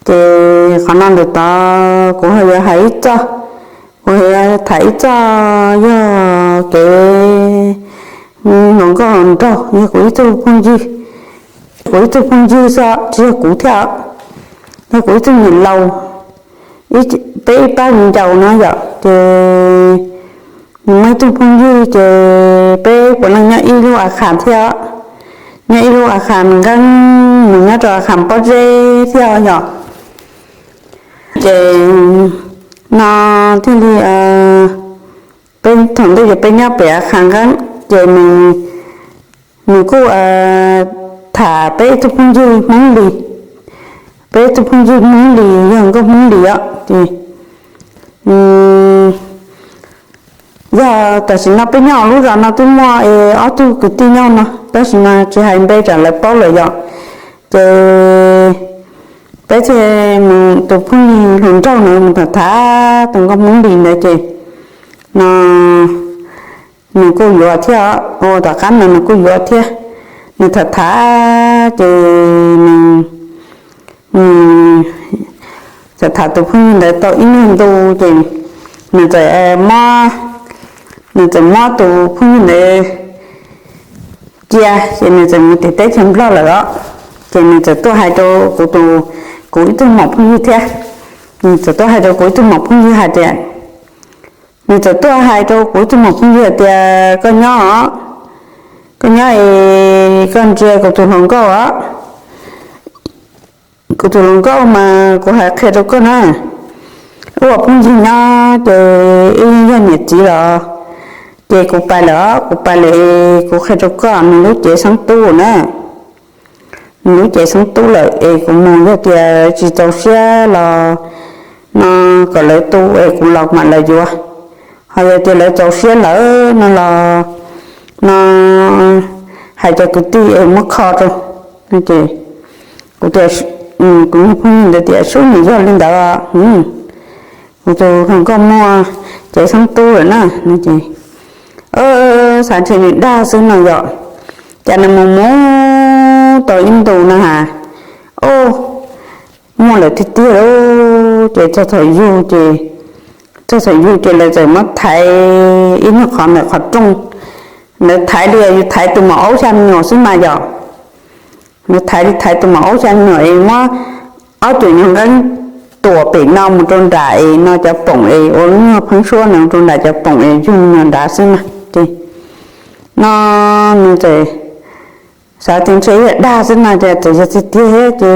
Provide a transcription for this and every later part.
Ces qhov no ntawm tod kuv ho yuav hais ib txoj, kuv yuav tham ib txoj yog kev hluas nkauj hluas nraug, yog kuv ib tug phooj ywg, kuv ib tug phooj ywg xwb tsis yog kuv thiab, yog kuv ib tug niam laus, peb ib pab viv ncaus no yom. Ces nws muaj ib tug phooj ywg ces peb puav leej nyob ib lub a khas thiab, nyob ib lub a khas nqeeb, nws nyob rau a khas pob zeb thiab yom. Ces no thiaj li peb thaum ntej ces peb nyob pem a khas nqeeb, ces nws kuj tham peb ib tug phooj ywg Hmoob Lis, peb ib tug phooj ywg Hmoob Lis yog nkauj Hmoob Lis os. Ces yog tam sim no peb nyob lub zos no twb muaj ob tug kwv tij nyob no, tab sis mas tsis hais npe tsam lawv paub lawm yom. Ces peb thiaj mus, tus phooj ywg hluas nraug no mus tham tham tus nkauj Hmoob Lis ntawd ces no nws kuj yuav thiab, ua tom qab no nws kuj yuav thiab. Nws tham tham ces nws tham tham tus phooj ywg ntawd tau ib nyuag ntu ces nws txawm muab, nws txawm muab tus phooj ywg ntawd cia ces nws txawm mus tim teb chaws Nplog lawm os. Ces nws txawm tuaj hais rau kuv tus, kuv ib tug maum phooj ywg thiab, nws txawm tuaj hais rau kuv ib tug maum phooj ywg hais tias, nws txawm tuaj hais rau kuv ib tug maum phooj ywg hais tias koj nyob os, koj nyob es koj ntsia kuv tus hluas nkauj os, kuv tus hluas nkauj mas kuv hais qhia rau koj na, wb ua phooj ywg nyob ces wb yog niam txiv los, ces kuv pais lawm, kuv pais lawm es kuv qhia rau koj, nws lub cev xeeb tub na, nws lub cev xeeb tub lawm es kuv mus yog tias tsis txaus siab los no kom lawv tu es kuv los mam lawv yuav, ho yog tias lawv txaus siab lawm no los no hais cov kwv tij es muab kho rau. Ces kuv tias, kuv niag phooj ywg ntawd tias sub nim yog li ntawd, kuv tus hluas nkauj muaj cev xeeb tub lawm na. Ces xav ntshe nws dag xwb no yom, cas nws mus mus tau ib ntus no has, o, muaj lawm tiag tiag lauj. Ces txog thaum yug ces, txog thaum yug ces lawv txawm muab thaiv ib nyuag qhov ntawm qhov rooj, lawv thaiv li yus thaiv tus maum aub xya me nyuam xwb mas yom. Lawv thaiv li thaiv tus maum aub xya me nyuam es muab ob cuam nyuag nqeeb tuam pem no mus rau nram es no cov poom es ua lub nyuag pheeb suab no rau nram cov poom es yug me nyuam nrad xwb na. Ces no nws txawm xav tias ntshe yog dag xwb no ces txawm yog tiag tiag ces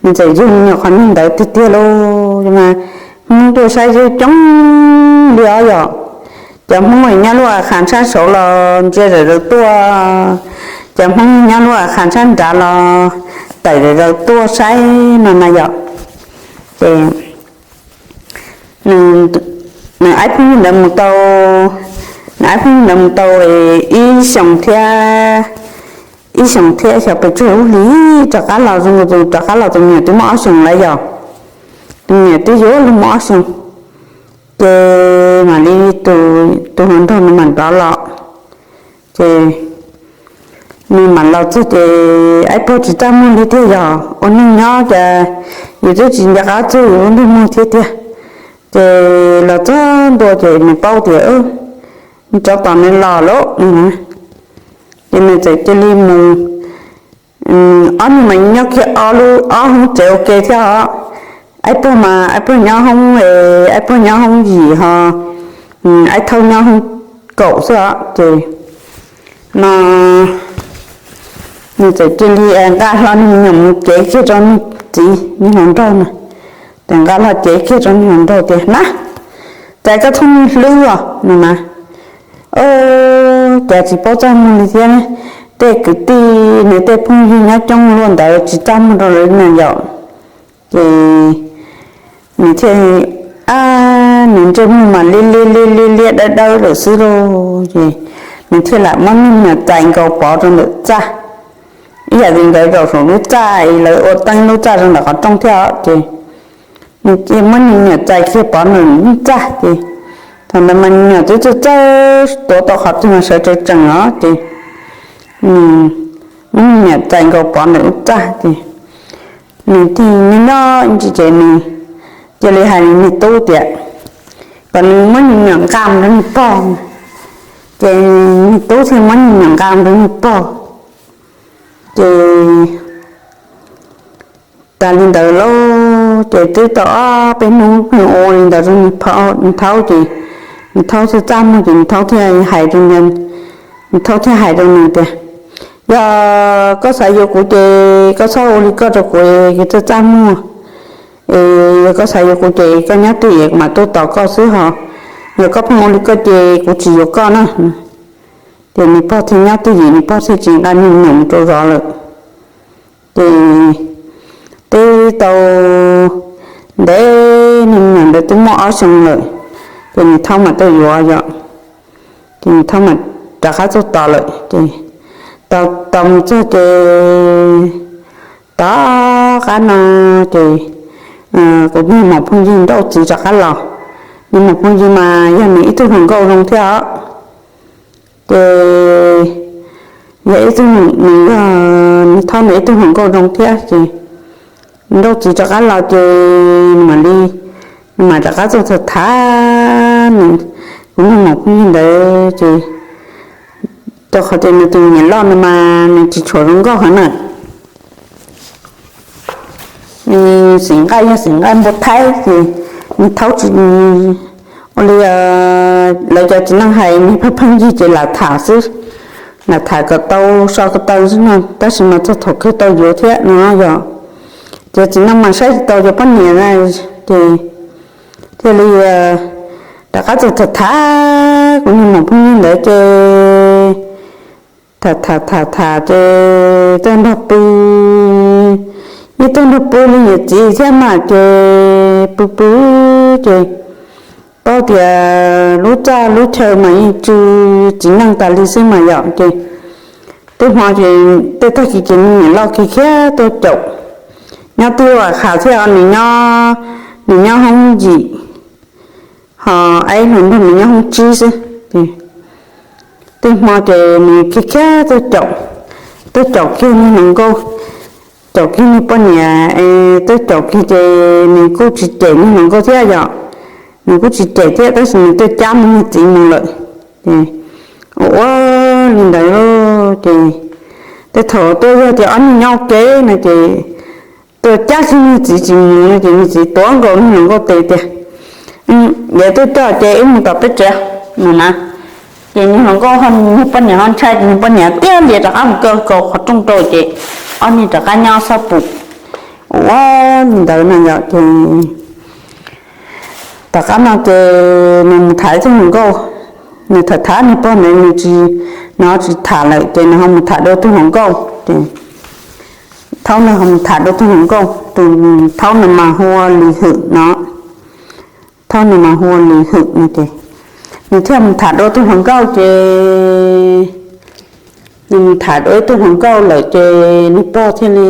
nws txawm yug me nyuam qhov niag ntawd tiag tiag lauj. Mas Hmoob tuaj saib coob coob li os yom. Cov Hmoob nyob lub a khas sab saud los ntsia zawm zaws tuaj, cov Hmoob nyob lub a khas sab nrad los tawm zawm zaws tuaj saib no na yom. Ces nws, nws aib phooj ywg ntawd mus tau, nws aib phooj ywg ntawd mus tau ib xyoos thiab, ib xyoos thiab xyov pes tsawg lub hlis rov qab los, zoo nkaus tus rov qab los tus me nyuam twb muaj ob xyoos lawm yom. Tus me nyuam twb yuav luag muaj ob xyoos, ces mam li tus hluas nraug no mam rov los. Ces nws mam los txog ces aib pog tsis txaj muag li tiag, yog ua neeg nyob cas yus twb tsis nco qab txog yus lub ntsej muag thiab tiag. Ces los txog ntua ces nws paub tias tsov tom nws los lauj no na. Ces nws txawm cia li mus, ob niag mas nyob kiag ob lub ob hoob tsev ua ke thiab os. Aib pog mas aib pog nyob hoob, aib pog nyob hoob yim ho aib thauj nyob hoob kaum xwb os. Ces no nws txawm cia li nqa hlo nws me nyuam mus cev kiag rau nws txiv, nws hluas nraug na. Ces nqa hlo cev kiag rau nws hluas nraug tias, na, cas koj txhob hlub os no na. Cas tsis paub txaj muag li thiab, tej kwv tij nws tej phooj ywg nyob coob luaj ntawd tsis txaj muag rau lawv na yom. Ces nws thiaj, nws ntsej muag mas liab liab liab liab liab dawb dawb lawm xwb lauj. Ces nws thiaj lam muab niag me nyuam txais nkaus pov rau ntawm txaj, ib yam li nkawd zaum saum lub txaj es lawv ua teeb lub txaj rau ntawm qhov rooj thiab os. Ces nws muab niag me nyuam txais kiag pov ntawm lub txaj ces thaum ntawd mas me nyuam twb txawj txawj tuav tau qhov twg mas sawv tsees tsees os. Ces nws muab niag me nyuam txais nkaus pov ntawm lub txaj ces nws thiaj nyob ib ntsis ces nws cia li hais nws niag tub tias kom nws muab nws nyuam nqa rau nws pog. Ces nws tub thiaj muab nws nyuam nqa rau nws pog. Ces tas li ntawd lauj, ces twb tau ob peb hnub pheej ua li ntawd rau nws thaub ces nws thaub thiaj txaj muag ces nws thaub thiaj hais rau nws, nws thaub thiaj hais rau nws tias, yog koj xav yuav kuv ces koj txhob ua li koj rau kuv, kuv thiaj txaj muag. Es yog koj xav yuav kuv ces koj nyob twj ywm kuv mam tuaj tos koj xwb ho, yog koj pheej ua li koj ces kuv tsis yuav koj na. Ces nws pog thiaj nyob twj ywm, nws pog thiaj tsis nqa nws me nyuam mus rau zov lawm. Ces twb tau ntev, nws me nyuam ntawd twb muaj ob xyoo lawm, ces nws thaub mam tuaj yuav yom. Ces nws thaub mam rov qab tuaj tos lawm ces tos mus txog ces tom qab no ces kuv niag maum phooj ywg nrauj txiv rov qab los. Niag maum phooj ywg mas yog nws ib tug hluas nkauj zoo thiab os. Ces yog ib tug, nws yog nws thaub nws ib tug hluas nkauj zoo thiab ces nrauj txiv rov qab los ces nws mam li, nws mam rov qab tuaj tham tham nws, kuv niag maum phooj ywg ntawd ces rau qhov tias nws tus niam loj no mas nws tsis tshua zoo nkauj heev na. Nws xeem nqaij yog xeem nqaij npua thaib ces nws thaub tsis, ua li lawv cov txiv neej hais nws pheej pheej yig ces lam tham xwb, lam tham kom tau so ko taw xwb no, tab sis mas txog thaum kawg tau yuav thiab no yog. Ces txiv neej mas saib tsis tau cov poj niam na, ces thiaj li rov qab txawm tham tham kuv niag maum phooj ywg ntawd ces tham tham tham tham ces tuaj nrog pw, yeej tuaj nrog pw li niam txiv thiab mas ces pw pw ces paub tias lub txaj lub chaw mas yeej tsw txiv neej tas li xwb mas yom ces tej hmo ces tej tag kis ces nws niam loj kiag khiav tuaj caum, nyob twb ua qhav thiab nws nyob, nws nyob hoob yim, ho ib hluas nraug nws nyob hoob tsib xwb. Tej hmo ces nws kiag khiav tuaj caum, tuaj caum kiag niag hluas nkauj, caum kiag niag poj niam, tuaj caum kiag ces nws kuj tsis cem niag hluas nkauj thiab yom, nws kuj tsis cem thiab tab sis nws tuaj cab mus niag txiv mus lawm. Ua ua li ntawd ces tej thaum tuaj yog tias ob niag nyob ua ke no ces tuaj cab kiag niag txiv tsis mus no ces niag txiv tuav nkaus niag hluas nkauj tes tias, yeej tuaj coj ces wb mus tom peb tsev no na. Ces niag hluas nkauj ho niag poj niam ho ntshai ces niag poj niam tiag ntias rov qab mus kaw kaus qhov rooj rau ces ob niag rov qab nyob xob pus. Ua li ntawd no yom ces tom qab no ces nws mus tham ib tug hluas nkauj, nws tham tham niag pog ntawd nws tsis, nws ho tsis tham lawm ces nws ho mus tham dua tug hluas nkauj ces thaub no ho mus tham dua tug hluas nkauj, tus thaub no mas hu ua Lis Hwm no, thaub no mas hu ua Lis Hwm no ces nws thiaj mus tham dua tug hluas nkauj ces nws mus tham dua ib tug hluas nkauj lawm ces niag pog thiaj li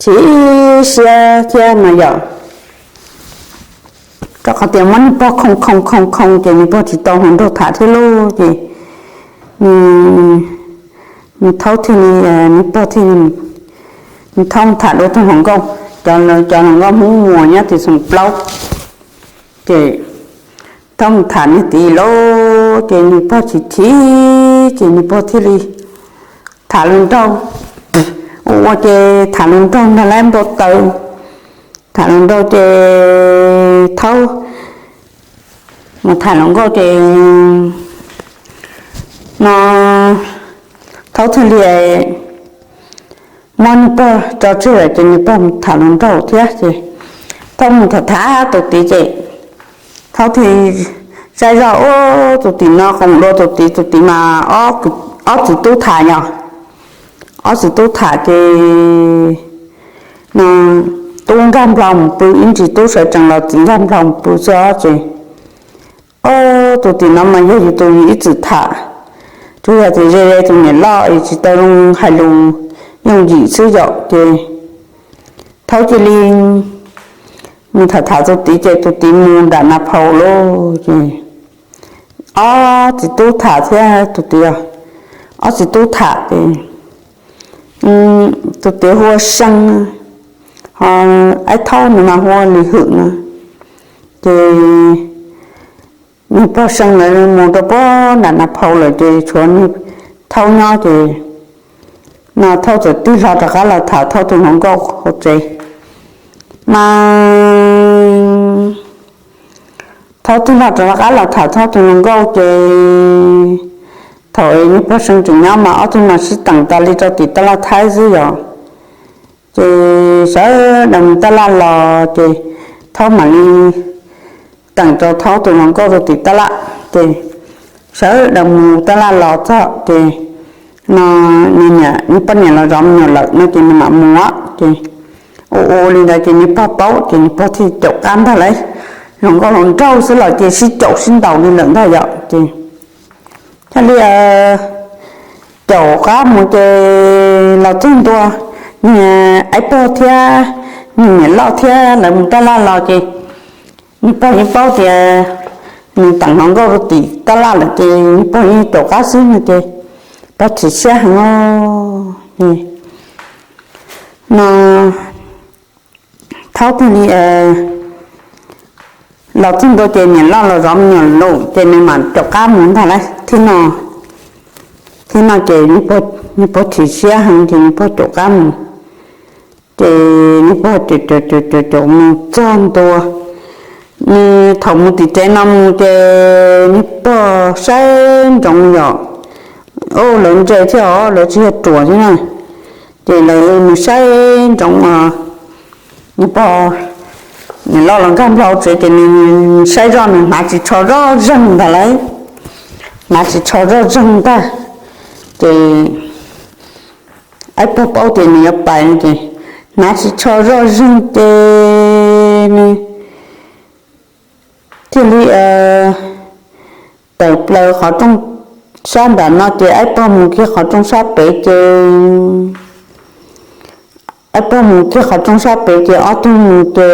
chim siab thiab mas yom, rau qhov tias muab niag pog khoo khoo khoo khoo ces niag pog tsis tau hluas nraug tham thiab lauj ces nws thaub thiaj li, nws pog thiaj li, nws thaub mus tham dua tug hluas nkauj, cov hluas nkauj Hmoob Muas nyob tim Xoom Plaub ces thaub mus tham niag tid lauj ces nws pog chim chim ces nws pog thiaj li tham hluas nraug, ua ua ces tham hluas nraug nrog lawv npau taws, tham hluas nraug ces thaub mus tham hluas nkauj ces no thaub thiaj li muab niag pog tso tseg lawm ces niag pog mus tham hluas nraug thiab ces thaub mus tham tham tus tid ces thaub thiaj saib zoj ua tus tim no qoos dua tus tid, tus tid mas ob txiv tub tham yom, ob txiv tub tham ces no tub nkag nplo mus pw ib ntsis, tub sawv tsees los txiv nkag nplo mus pw xwb ces ob tus tim no mas yog yus tus yus ib txwm tham, tsuas yog tias ze ze tus niam loj es tsis tau zoo hais lus yooj yim xwb yom ces thaub cia li mus tham tham tus tid ces tus tid mus nram na phau lauj ces ob txiv tub tham thiab tus tid, ob txiv tub tham ces tus tid hu ua See, aib thaub nws mas hu ua Lis Hwm no. Ces niag pog See lawv mus rau pem nram Nas Phau lawm ces tshuav niag thaub nyob ces no thaub txawm tig hlo rov qab los tham thaub tus hluas nkauj hauv tsev mas thaub tig hlo rov qab los tham thaub tus hluas nkauj ces thaum niag pog See tseem nyob mas ob tug mas sib teem tas li rau tim taj laj Thaib xwb yom. Ces sawv daws mus taj laj los ces thaub mam li teem rau thaub tus hluas nkauj rau tim taj laj ces sawv daws mus taj laj los txog ces no niag poj niam los zov me nyuam lawm no ces nws mam mus ces ua ua li ntawd ces niag pog paub ces niag pog thiaj caum qab ntag lauj. Hluas nkauj hluas nraug xwb los ces sib caum sib ntaus li lawm ntag yom ces thiaj li caum qab mus ces los txog ntua niag aib pog thiab niag niam loj thiab lawv mus taj laj los ces niag pog yeej paub tias nws teem hluas nkauj rau tim taj laj lawm ces niag pog yeej caum qab xwb no ces pog chim siab heev no thaub thiaj li los txog ntua ces niam loj los zov me nyuam lawm ces nws mam caum qab mus ntag lauj. Thiab no ces niag pog chim siab heev ces niag pog caum qab mus ces niag pog caum caum caum caum mus txog ntua nws thaum mus tim tsev no mus ces niag pog saib ntsoov yom. Ua lawv ntse thiab os, lawv tsis yog ruam thiab na. Ces lawv mus saib ntsoov niag pog, niam loj los nkag nplo tsev ces nws saib zoj nws hnav ris tsho zoj zeeg ntag lauj. Hnav ris tsho zoj zeeg ntag ces aib pog paub tias nws yuav pais ces hnav ris tsho zoj zeeg ces nws thiaj li tawm plaws qhov rooj sab nram no ces aib pog mus kiag qhov rooj sab pem ces aib pog mus kiag qhov rooj sab pem ces ob tug mus ces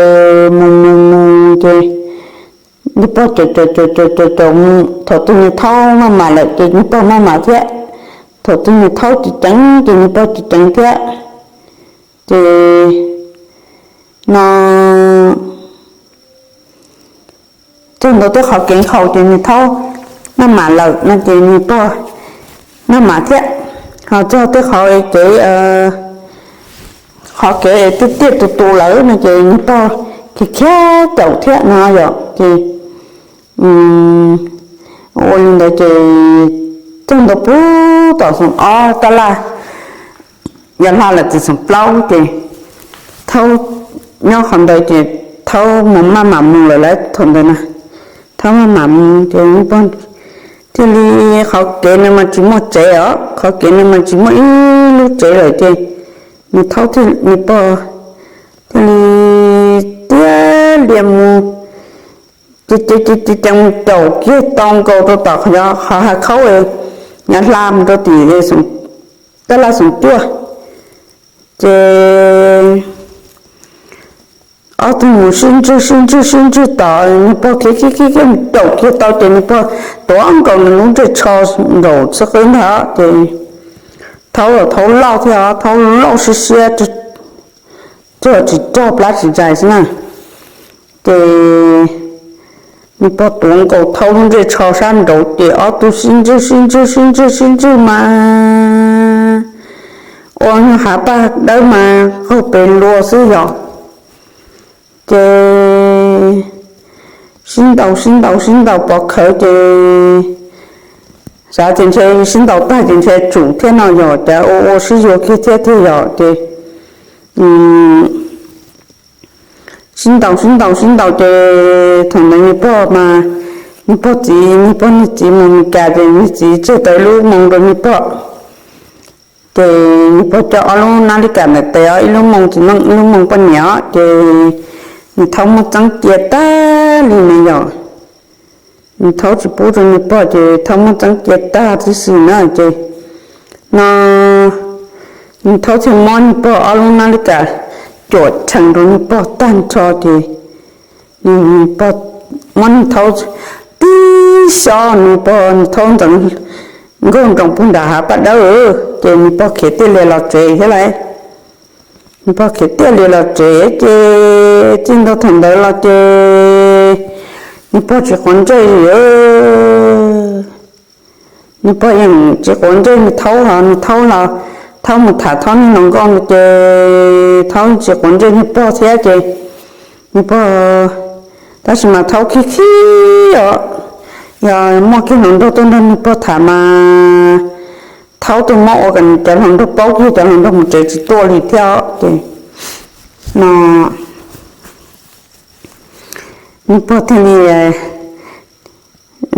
mus mus mus ces niag pog caum caum caum caum caum mus thaum twg niag thaub maj mam lawm ces niag pog maj mam thiab, thaum twg niag thaub tsis ceev ces niag pog tsis ceev thiab. Ces no txog ntua tej qhov kev nkhaus ces niag thaub maj mam lawm no ces niag pog maj mam thiab. Ho txog tej qhov kev, qhov kev tiaj tiaj tus tus lawm no ces niag pog khiav khiav caum thiab no yom ces ua li ntawd ces txog ntua puag tom xoom ob taj laj, yog hla lawm txog xoom plaub ces thaub nyob qhov ntawd ces thaub mus maj mam mus lawm lauj thaum ntawd na. Thaub maj mam mus ces thiaj li qhov kev no mas tsis muaj tsev os, qhov kev no mas tsis muaj ib lub tsev lawm ces nws thaub, nws pog thiaj li tiag lias mus ces ces ces ces ces mus caum kiag tau nkaus rau tom qhov, qhov hav khaub, nyob hla mus rau tim taj laj xoom cuaj ces ob tug mus sib ntswg sib ntswg sib ntswg tom nws pog khiav khiav khiav khiav mus caum kiag tau ces nws pog tuav nkaus nws lub ntsej tsho nraum xwb qwb ntag ces thaub los thaub loj thiab, thaub loj siab siab, tsuag tsis rog plab tsis zais xwb na. Ces nws pog tuav nkaus thaub lub ntsej tsho sab nraud ces ob tug sib ntswg sib ntswg sib ntswg sib ntswg mas ua hav paj dawb mas qaug pes lua xwb yog. Ces sib ntaus sib ntaus sib ntaus pov khawv ces xav tias ntshe sib ntaus tag ces ntshe tsum thiab no yog cas ua ua sib yuav kiag thiab tiag yog ces sib ntaus sib ntaus sib ntaus ces thaum ntawd nws pog mas, nws pog txiv, nws pog nws txiv mus Meskas ces nws txiv tseg tau ib lub moo rau nws pog. Ces nws pog coj ob lub nab li kas ntawm tes, ib lub moo txiv neej ib lub moo poj niam os, ces nws thaub muab txeeb cia tag li na yog. Nws thaub tsis pub rau nws pog ces thaub muab txeeb cia tag tib si na ces no nws thaub thiaj muab nws pog ob lub nab li kas cuam cheem rau nws pog tag nrho ces nws pog muab nws thaub tib xyob, nws pog nws thaub ntxeev nkaug nroos puag nram hav paj dawb ces nws pog khiav tij lias los tsev thiab lauj. Nws pog khiav tiaj li los tsev ces txij ntua thaum ntawd los ces nws pog tsis quav ntsej li. Nws pog yeej tsis quav ntsej nws thaub, nws thaub los thaub mus tham thaub niag hluas nkauj ntawd ces thaub tsis quav ntsej nws pog thiab ces nws pog, tab sis mas thaub khib khib os, yog muaj kiag hluas nraug tuaj nrog nws pog tham mas thaub tuaj muab ua kom cov hluas nraug paub kiag cov hluas nraug mus tsev tsis tuaj li thiab os ces no nws pog thiaj li,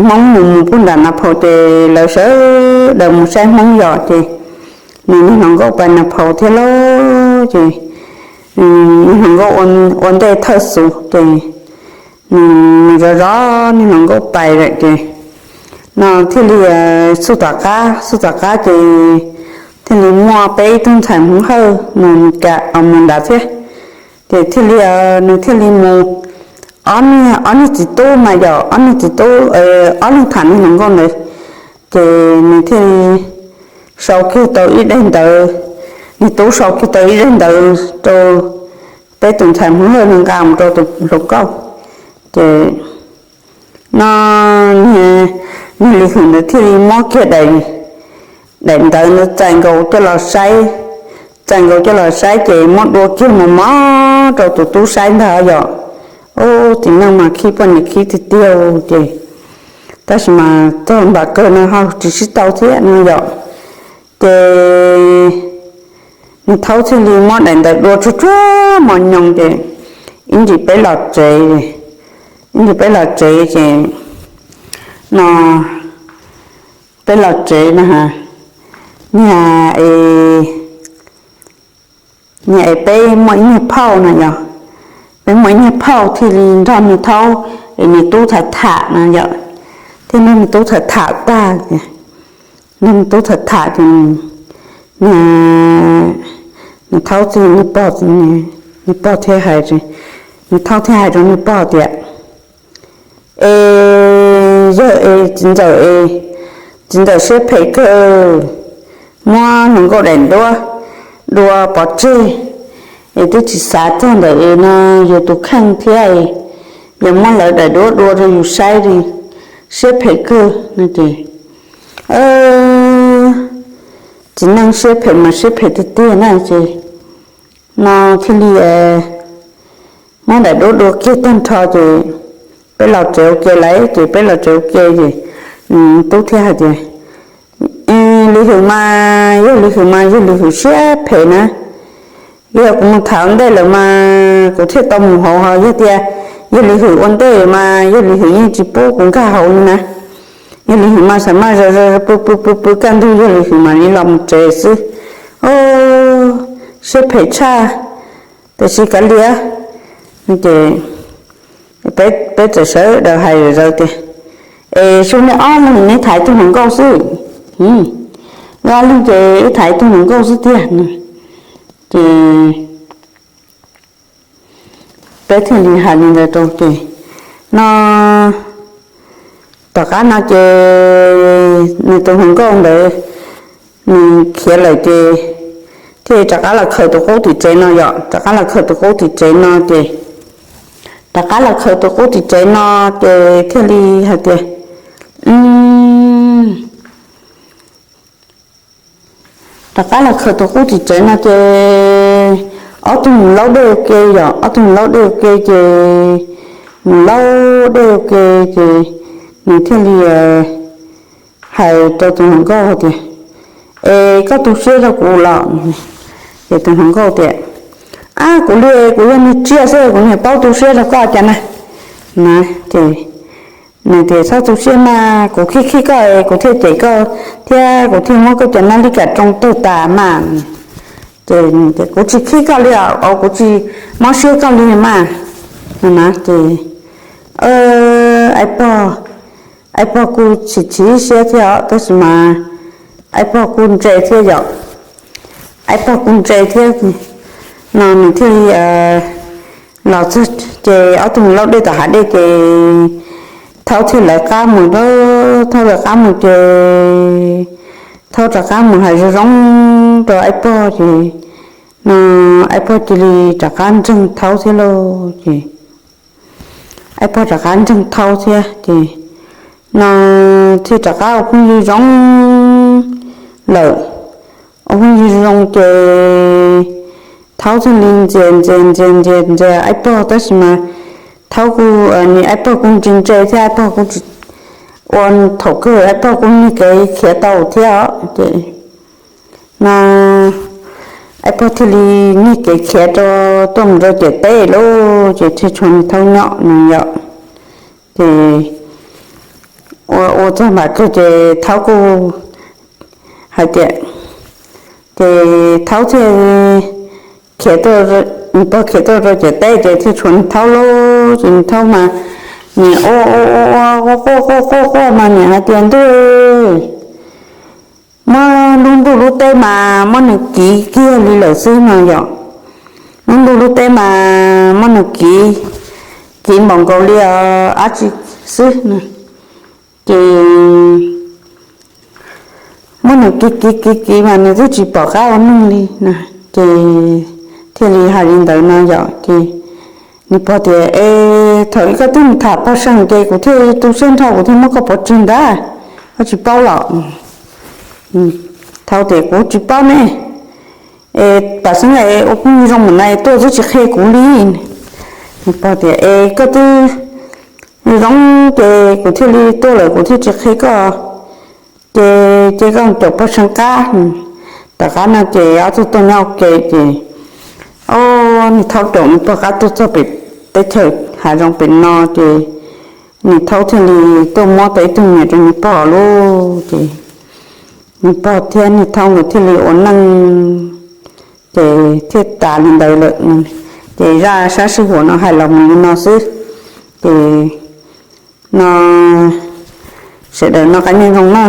Hmoob mus mus puag nram Nas Phaus ces lawv sawv daws mus saib Hmoob yos ces nws niag hluas nkauj pais Nas Phaus thiab lauj ces nws hluas nkauj ua ntej thawj xus ces nws zov zov niag hluas nkauj pais lawm ces no thiaj li xub tom qab, xub tom qab ces thiaj li muaj peb ib tug ntxhais Hmoob Hawj mus ka mus nrad thiab ces thiaj li, nws thiaj li mus, ob niag, ob niag txiv tub mas yog ob niag txiv tub, ob leeg tham niag hluas nkauj ntawd ces nws thiaj li sau kiag tau ib daim ntawv, niag tub sau kiag tau ib daim ntawv rau peb tus ntxhais Hmoob Hawj nqa mus rau tus hluas nkauj ces no niag Lis Hwm ntawd thiaj li muab kiag daim ntawv ntawd txais nkaus coj los saib, txais nkaus coj los saib ces muab dua kiag mus mob rau tus tub saib ntag yom. Ub, txiv neej mas khib poj niam khib tiag tiag ces, tab sis mas txog npaum kawg no ho tsis sib tau thiab no yom. Ces nws thaub thiaj li muab daim ntawv dua tsuag tsuag mos nyoos ces ib ntsis peb los tsev, ib ntsis peb los tsev ces no peb los tsev no, niag, niag es peb muaj ib niag phauj no yog, peb muaj ib niag phauj thiaj li nrog nws thaub es nws tub tham tham no yom, thiaj nrog nws tub tham tham tag, nrog nws tub tham tham ces nws thaub txij nws pog, nws pog thiaj hais, nws thaub thiaj hais rau nws pog tias, Es yawg es txiv ntxawm es, txiv ntxawm siab phem kawg, muab hluas nkauj daim duab dua pov tseg, es twb tsis xav txog ntawm no yus tus kheej thiab, yog muab lawv daim duab dua rau yus saib li, siab phem kawg no ces, txiv neej siab phem mas siab phem tiag tiag na ces no thiaj li muab daim duab dua kiag tag nrho ces peb los tsev ua ke lawm ces peb los tsev ua ke ces tub thiaj hais tias, Lis Hwm mas, yog Lis Hwm mas yog Lis Hwm siab phem na. Yog kuv mus tham ua ntej lawm mas kuv thiaj tau mus hauv, ho yog tias yog Lis Hwm ua ntej mas yog Lis Hwm yeej tsis pub kuv nkag hauv li na. Yog Lis Hwm mas xam maj zog zog pw pw pw pw kaj ntug yog Lis Hwm mam li los mus tsev xwb. Siab phem tshaj. Tiam sis kav liam, ces peb txawm sawv daws hais zom zaws tias, Es sub nej ob leeg neb tham ib tug hluas nkauj xwb, ob leeg ces wb tham ib tug hluas nkauj xwb tiag no. Ces peb thiaj li hais li ntawd rau ces no tom qab no ces nws tus hluas nkauj ntawd nws khiav lawm ces thiaj rov qab los khaws tus qub tim tsev no yom, rov qab los khaws tus qub tim tsev no ces rov qab los khaws tus qub tim tsev no ces thiaj li hais tias, rov qab los khaws tus qub tim tsev no ces ob tug mus laub dej ua ke yom, ob tug mus laub dej ua ke ces mus laub dej ua ke ces nws thiaj li hais rau tus hluas nkauj tias, Es koj tu siab rau kuv los? Ces tus hluas nkauj tias, Ab, kuv li kuv yog niag tsiaj xwb kuv niag paub tu siab rau koj cas na. Ces nws tias, Txhob tu siab mas, kuv khib khib koj kuv thiaj cem koj thiab kuv thiaj muab koj cov nab li kam roo tawg tas mas. Ces kuv tsis khib koj li os, kuv tsis mob siab koj li mas. Ces aib pog, aib pog kuj chim chim siab thiab os, tab sis mas aib pog kuj ntse thiab yom, aib pog kuj ntse thiab no nws thiaj li los txog ces ob tug mus laub dej tom hav dej ces thaub thiaj lawv qab mus, thaub lawv qab mus ces thaub rov qab mus hais zoo zoo rau aib pog ces no Aib Pog cia li rov qab ntseeg Thaub thiab lauj. Ces Aib Pog rov qab ntseeg Thaub thiab ces no thiaj rov qab ua phooj ywg zoo lawm. Ua phooj ywg zoo ces Thaub thiaj li ntxias ntxias ntxias ntxias ntxias Aib Pog, tab sis mas Thaub kuj, Aib Pog kuj ntse ntse thiab, Aib Pog kuj tsis, ua thaum kawg Aib Pog kuj niag kev khiav tau thiab os. Ces no Aib Pog thiaj li niag kev khiav rau, tuaj mus rau ciam teb lawm ces thiaj tshuav niag Thaub nyob no yom. Ces ua ua txog npaum kawg ces Thaub kuj hais tias, ces Thaub thiaj khiav, niag pog khiav tuaj rau ciam teb ces thiaj tshuav niag Thaub lawm ces niag Thaub mas nim ua ua ua ua quaj quaj quaj quaj mas nim hais tias, ntuj, muab lub ntuj lub teb mas muab nws kiv kiag li lawm xwb no yom. Lub ntuj lub teb mas muab nws kiv, kiv npaum nkaus li dab tsi xwb no. Ces muab nws kiv kiv kiv kiv mas nws twb tsis pom qab ua neeg li no. Ces thiaj li hais li ntawd no yom. Ces niag pog tias, es thaum ub koj twb mus tham pog Seem ces kuv thiaj tu siab nrho kuv thiaj muab koj pov tseg ntag, koj tsis paub los? Thaub tias, kuv tsis paub ne, es tam sim no ua phooj ywg zoo npaum no tuaj twb tsis qhia kuv li. Niag pog tias, es koj twb zoo ces kuv thiaj li tuaj lawm kuv thiaj tsis qhia koj. Ces cia koj caum pog Seem qab. Tom qab no ces ob tug tuaj nyob ua ke ces, o, niag Thaub caum niag pog qab tuaj txog pem teb chaws hav zoov pem no ces niag Thaub thiaj li tuaj muab tau ib tug me nyuam rau niag pog lauj. Ces niag pog thiab niag Thaub nkawd thiaj li ua neej ces thiaj tas li ntawd lawm. Ces zaj sab sij huam no hais los mus li no xwb. Ces no sawv daws noj qab nyob zoo na.